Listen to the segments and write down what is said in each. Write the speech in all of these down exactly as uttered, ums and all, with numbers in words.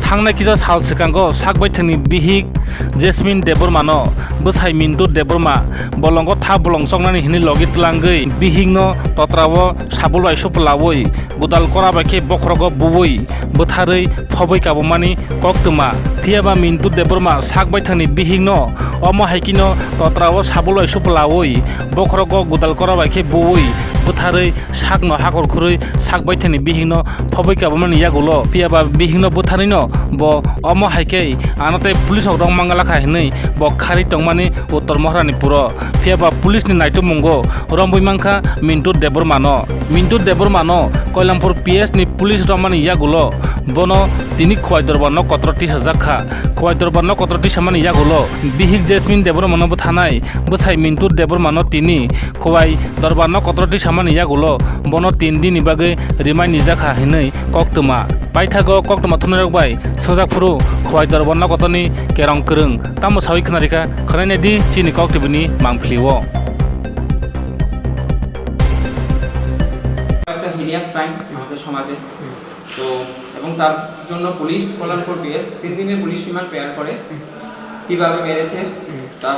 Thangnai kisa sal swkango sak baithangni bihik Jasmine Debbarmano bwsai Mintu Debbarma bolongo tha bolong choknani hwnwi logi tlangwi bihikno totrao sabul bai supulaui gudal kora bai khe bokhorogo buui bwtharwi phobwi kabumani koktwma. Phiyaba Mintu Debbarma sak baithangni bihikno omo hai kheno totrao sabul bai supulaui bokhorogo gudal kora bai khe buui bwtharwi sakno hakor khurui sak baithangni bihikno phobwi kabumani yagulo. Phiyaba bihikno bwtharwino bo omo hai khe ano tei police rok rwng mangala kha hinwi bo kharwi tongmani Uttor Mohorani puro. Phiyaba police ni naitukmungo romwi mankha Mintu Debbarmano. Mintu Debbarmano Koilampur P S ni police romani yagulo bono tini Khowai Dorbar no kotoro tisajak kha. Khowai Dorbar no kotoro tisamani yagulo bihik Jasmine Debbarmano bwthanai bwsai Mintu Debbarmano tini Khowai Dorbar no kotoro tisamani yagulo bono tin din ni bagwi remand nijak kha hinwi koktwma. Paithago koktwma thumnairok bai swngjak phuru Khowai Dorbar no kotorni kerong kwrwng tamo sawi khwnarikha, khwnainai di chini Kok T V ni mangpili o. একটা heinous crime আমাদের সমাজে। তো এবং তার জন্য পুলিশ কল্যাণপুর পিএস তিন দিনের police remand prayer করে। কিভাবে মেরেছে, তার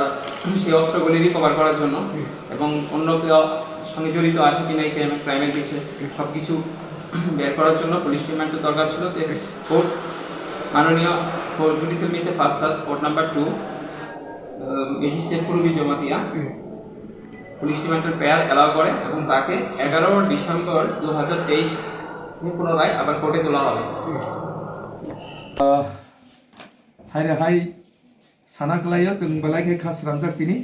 সেই অস্ত্রগুলি রিকভার করার জন্য এবং অন্য কেউ সঙ্গে জড়িত আছে কিনা এই ক্রাইমে, ক্রাইমের পিছে, সব কিছু বের করার জন্য পুলিশ রিমান্ডের দরকার ছিল। যে কোর্ট, মাননীয় court, judicial magistrate first class, court number two, magistrate Purbi Jamatia police রিমান্ডের প্রেয়ার অ্যালাউ করে এবং তাকে এগারো ডিসেম্বর দু হাজার তেইশ পুনরায় আবার কোর্টে তোলা হবে। Hai re hai sana kwlaio, chwng belai khe kha sramjak tini.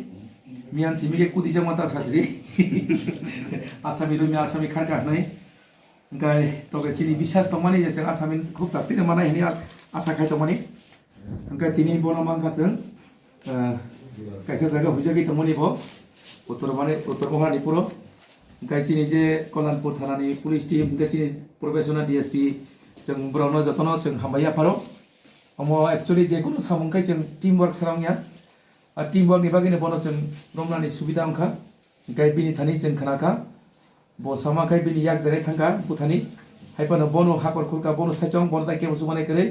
Miyan simi khe kudi jama ta sasri. Asami rumi asami kharkha hnai. Hwnkhe toke chini biswas tongmani je chwng asami khub tak tini manai hini asa khai tongmani. Hwnkhe tini bono mankha chwng, eh, kaisa jaga huijagwi tongmani bo. Uttor mane, Uttor Mohorani puro. Hwnkhe chini je Kolanpur thanani police team, hwnkhe chini professional D S P, chwng borokno jotono chwng hambai yapharo. Omo actually je kunu samung khai chwng team work sara wngya. A team work ni bagwi no bono chwng romnani subida wngkha. Hwnkhe bini thani chwng khna kha. Bo sama khai bini yak dere thangkha buthani. Hai phano bono hakor khulkha, bono saichung, bono tai kebo chubanai kwrwi.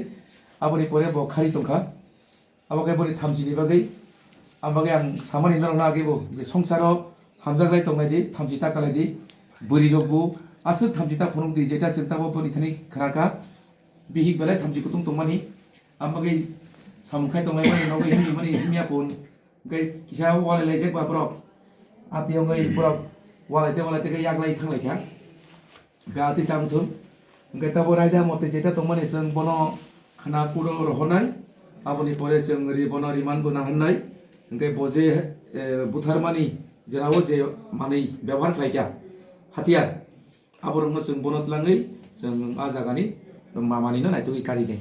Aboni pore bo khari tongkha. Abo khe boni thamchi ni bagwi. Ang bagwi ang samani norokno age bo je songsaro hamjaklai tongnai di, thamchi ta kalai di. Bwrwi rok bo aswk thamchi ta phunuk di, jeta chwng tabo boni thani khna kha. Bihik belai thamchi kutung tongmani, ang bagwi samung khai tonglaimani, nogwi himwi mani himya pun. Hwnkhe kisa walai laijak ba borok, ati wngwi borok walai tei walai tei khe yaklai thanglai kha. Hwnkhe ati tang thung. Hwnkhe tabo raida mote jeta tongmani chwng bono khna kudo rohornai. Aboni pore chwng ri-, bono remand bo naharnai. Hwnkhe bo je, eh, butharmani jera o je manwi bebohar khlai kha, hatiyar, aborokno chwng bono twlangwi chwng a jagani mamani no naitugwi kari nai.